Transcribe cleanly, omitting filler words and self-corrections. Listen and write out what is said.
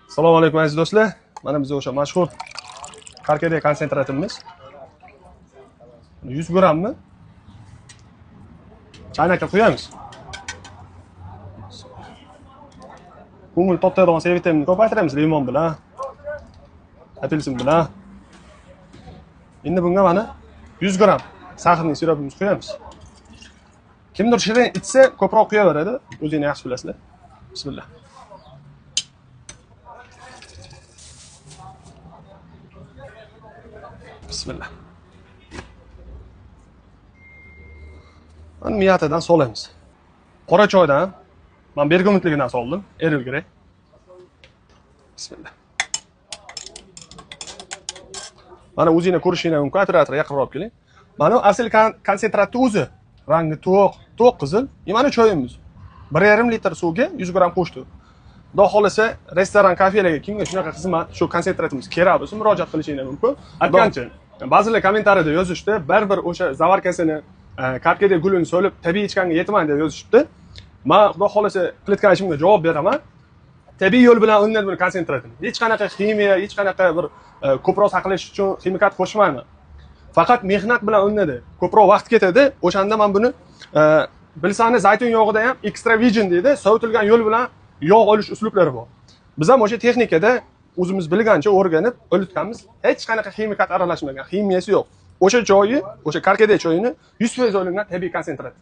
Assalomu alaykum aziz do'stlar. Mana biz o'sha mashhur karkade konsentratimiz. 100 grammni chaynakka quyamiz. Ko'ngil toptaydigan servitemni ko'paytiramiz limon bilan, apelsin bilan. Endi bunga mana 100 gram saxarning siropimizni quyamiz. Kimdir shirin ichsa ko'proq quyaveradi, o'zingni yaxshi bilasizlar. Bismillah. Bismillah. Mana miyatadan solamiz. Qora choydan men bergamotligidan soldim, Earl Grey. Bismillah. Mana o'zingni ko'rishinglar mumkin, operator yaqinroq keling. Mana bu asl konsentratni o'zi. Rangi to'q, to'q qizil. Mana choyimiz. 1,5 litr suvga 100 gram qo'shdik. Xudo xolasa restoran, kafelarga kimga shunaqa xizmat, shu konsentratimiz kerak bo'lsa murojaat qilishinglar mumkin. Aytgancha, ba'zilar kommentariyada yozishdi, bir-bir o'sha zavarkasini, karkade gulini solib tabiiy ichganga yetmaydi deb yozishibdi. Men xudo xolasa qilayotgan ishimga javob beraman. Tabiiy yo'l bilan olinadi buni konsentratini. Hech qanaqa ximiya, hech qanaqa bir ko'proq saqlash uchun ximikat qo'shmayman. Faqat mehnat bilan olinadi. Ko'proq vaqt ketadi. O'shanda men buni bilsani zaytun yog'ida ham extra virgin deydi, sovitilgan yo'l bilan yog' olish uslublari bor. Biz ham o'sha texnikada o'zimiz bilgancha o'rganib olitganmiz. Hech qanaqa ximikat aralashmagan, ximiyasi yo'q. O'sha choyi, o'sha karkade choyini 100% olingan tabiiy konsentrat.